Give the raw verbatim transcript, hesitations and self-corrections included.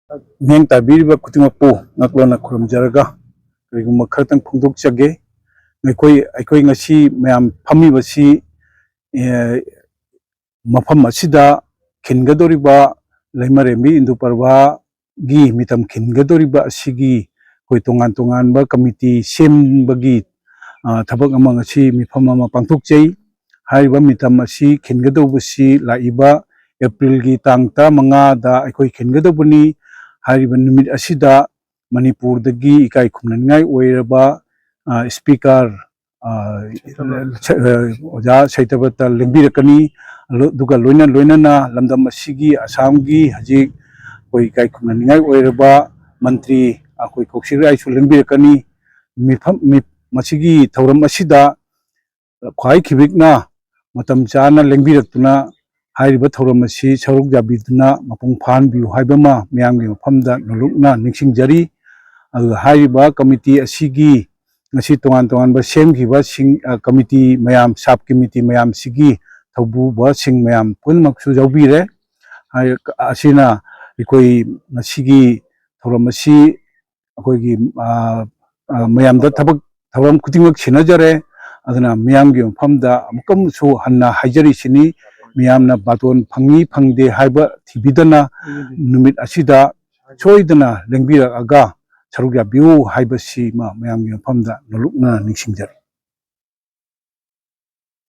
ꯃꯤꯠꯌꯦꯡ ꯇꯥꯕꯤꯔꯤꯕ ꯈꯨꯗꯤꯡꯃꯛꯄꯨ ꯉꯛꯂꯣꯟꯅ ꯈꯨꯔꯨꯝꯖꯔꯒ, ꯀꯔꯤꯒꯨꯝꯕ ꯈꯔꯇꯪ ꯐꯣꯡꯗꯣꯛꯆꯒꯦ꯫ ꯑꯩꯈꯣꯏ, ꯑꯩꯈꯣꯏ ꯉꯁꯤ ꯃꯌꯥꯝ ꯐꯝꯃꯤꯕꯁꯤ, ꯑꯦ, ꯃꯐꯝ ꯑꯁꯤꯗ ꯈꯤꯟꯒꯗꯧꯔꯤꯕ ꯂꯩꯃꯔꯦꯝꯕꯤ ꯏꯟꯗꯨ ꯄꯔꯕꯥꯒꯤ ꯃꯤꯇꯝ ꯈꯤꯟꯒꯗꯧꯔꯤꯕ ꯑꯁꯤꯒꯤ ꯑꯩꯈꯣꯏ ꯇꯣꯉꯥꯟ ꯇꯣꯉꯥꯟꯕ ꯀꯃꯤꯇꯤ ꯁꯦꯝꯕꯒꯤ, ꯑ, ꯊꯕꯛ ꯑꯃ ꯉꯁꯤ ꯃꯤꯐꯝ ꯑꯃ ꯄꯥꯡꯊꯣꯛꯆꯩ꯫ ꯍꯥꯏꯔꯤꯕ ꯃꯤꯇꯝ ꯑꯁꯤ ꯈꯤꯟꯒꯗꯧꯕꯁꯤ ꯂꯥꯛꯏꯕ ꯑꯦꯄ꯭ꯔꯤꯜꯒꯤ ꯇꯥꯡ ꯇꯔꯥꯃꯉꯥꯗ ꯑꯩꯈꯣꯏ ꯈꯤꯟꯒꯗꯧꯕꯅꯤ꯫ ꯍꯥꯏꯔꯤꯕ ꯅꯨꯃꯤꯠ ꯑꯁꯤꯗ ꯃꯅꯤꯄꯨꯔꯗꯒꯤ ꯏꯀꯥꯏ ꯈꯨꯝꯅꯅꯤꯡꯉꯥꯏ ꯑꯣꯏꯔꯕ, ꯑ, ꯁ꯭ꯄꯤꯀꯔ, ꯑ, ꯁ-, ꯑ, ꯑꯣꯖꯥ ꯁꯩꯇꯕꯇ ꯂꯦꯡꯕꯤꯔꯛꯀꯅꯤ꯫ ꯑꯗꯨꯒ ꯂꯣꯏꯅ ꯂꯣꯏꯅꯅ ꯂꯝꯗꯝ ꯑꯁꯤꯒꯤ, ꯑꯁꯥꯝꯒꯤ ꯍꯧꯖꯤꯛ ꯑꯩꯈꯣꯏ ꯏꯀꯥꯏ ꯈꯨꯝꯅꯅꯤꯡꯉꯥꯏ ꯑꯣꯏꯔꯕ ꯃꯟꯇ꯭ꯔꯤ ꯑꯩꯈꯣꯏ ꯀꯧꯁꯤꯛ ꯔꯥꯏꯁꯨ ꯂꯦꯡꯕꯤꯔꯛꯀꯅꯤ꯫ ꯃꯤꯐꯝ, ꯃꯤ-, ꯃꯁꯤꯒꯤ ꯊꯧꯔꯝ ꯑꯁꯤꯗ ꯈ꯭ꯋꯥꯏ ꯈꯤꯕꯤꯛꯅ ꯃꯇꯝ ꯆꯥꯅ ꯂꯦꯡꯕꯤꯔꯛꯇꯨꯅ ꯍꯥꯏꯔꯤꯕ ꯊꯧꯔꯝ ꯑꯁꯤ ꯁꯔꯨꯛ ꯌꯥꯕꯤꯗꯨꯅ ꯃꯄꯨꯡ ꯐꯥꯍꯟꯕꯤꯌꯨ ꯍꯥꯏꯕ ꯑꯃ ꯃꯌꯥꯝꯒꯤ ꯃꯐꯝꯗ ꯅꯣꯂꯨꯛꯅ ꯅꯤꯡꯁꯤꯡꯖꯔꯤ꯫ ꯑꯗꯨꯒ ꯍꯥꯏꯔꯤꯕ ꯀꯃꯤꯇꯤ ꯑꯁꯤꯒꯤ ꯉꯁꯤ ꯇꯣꯉꯥꯟ ꯇꯣꯉꯥꯟꯕ ꯁꯦꯝꯈꯤꯕꯁꯤꯡ, ꯑ, ꯀꯃꯤꯇꯤ ꯃꯌꯥꯝ, ꯁꯕ ꯀꯃꯤꯇꯤ ꯃꯌꯥꯝꯁꯤꯒꯤ ꯊꯧꯕꯨꯕꯁꯤꯡ ꯃꯌꯥꯝ ꯄꯨꯝꯅꯃꯛꯁꯨ ꯌꯥꯎꯕꯤꯔꯦ꯫ ꯍꯥꯏ-, ꯑꯁꯤꯅ ꯑꯩꯈꯣꯏ ꯉꯁꯤꯒꯤ ꯊꯧꯔꯝ ꯑꯁꯤ ꯑꯩꯈꯣꯏꯒꯤ, ꯑ, ꯑ, ꯃꯌꯥꯝꯗ ꯊꯕꯛ ꯊꯧꯔꯝ ꯈꯨꯗꯤꯡꯃꯛ ꯁꯤꯟꯅꯖꯔꯦ꯫ ꯑꯗꯨꯅ ꯃꯤꯌꯥꯝꯒꯤ ꯃꯐꯝꯗ ꯑꯃꯨꯛꯀ ꯑꯃꯨꯛꯁꯨ ꯍꯟꯅ ꯍꯥꯏꯖꯔꯤꯁꯤꯅꯤ, ꯃꯤꯌꯥꯝꯅ ꯕꯥꯇꯣꯟ ꯐꯪꯉꯤ ꯐꯪꯗꯦ ꯍꯥꯏꯕ ꯊꯤꯕꯤꯗꯅ ꯅꯨꯃꯤꯠ ꯑꯁꯤꯗ ꯁꯣꯏꯗꯅ ꯂꯦꯡꯕꯤꯔꯛꯑꯒ ꯁꯔꯨꯛ ꯌꯥꯕꯤꯌꯨ ꯍꯥꯏꯕꯁꯤꯃ ꯃꯌꯥꯝꯒꯤ ꯃꯐꯝꯗ ꯅꯣꯂꯨꯛꯅ ꯅꯤꯡꯁꯤꯡꯖꯔꯤ꯫